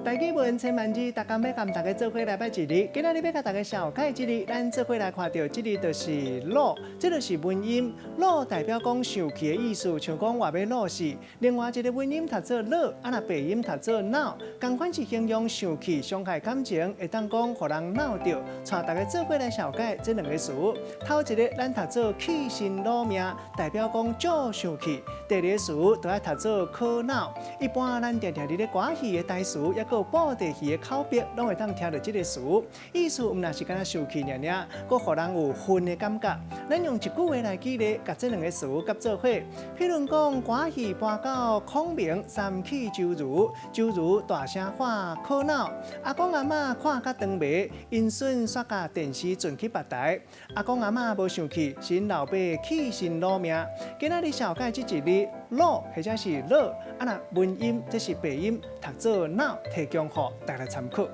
台語文千萬字，逐工欲共大家做伙來捌一字。今仔日欲共大家紹介這字，咱做伙來看著這字就是惱，這就是文音。惱代表講生氣的意思，像講我欲惱死。另外一个文音讀做惱，啊若白音讀做惱，仝款是形容生氣、傷害感情，會當講予人惱著。帶大家做伙來紹介這兩个詞。頭一个咱讀做氣心惱命，代表講足生氣。第二个詞就愛讀做苦惱。一般咱定定佇咧歌戲的台詞，抑閣有布袋戲的口白，攏會當聽著這个詞。意思毋但是干焦生氣爾爾，閣予人有恨的感覺。咱用一句話來舉例，共這兩个詞佮做伙。譬如講，歌戲搬到孔明三氣周瑜，周瑜大聲喊苦惱。阿公阿嬤看甲長眉，𪜶孫煞共電視轉去別台。阿公阿嬤無生氣，是𪜶老爸氣心惱命。今仔日紹介這一字，惱或者是惱，啊若文音這是白音，讀做惱，提供予大家參考。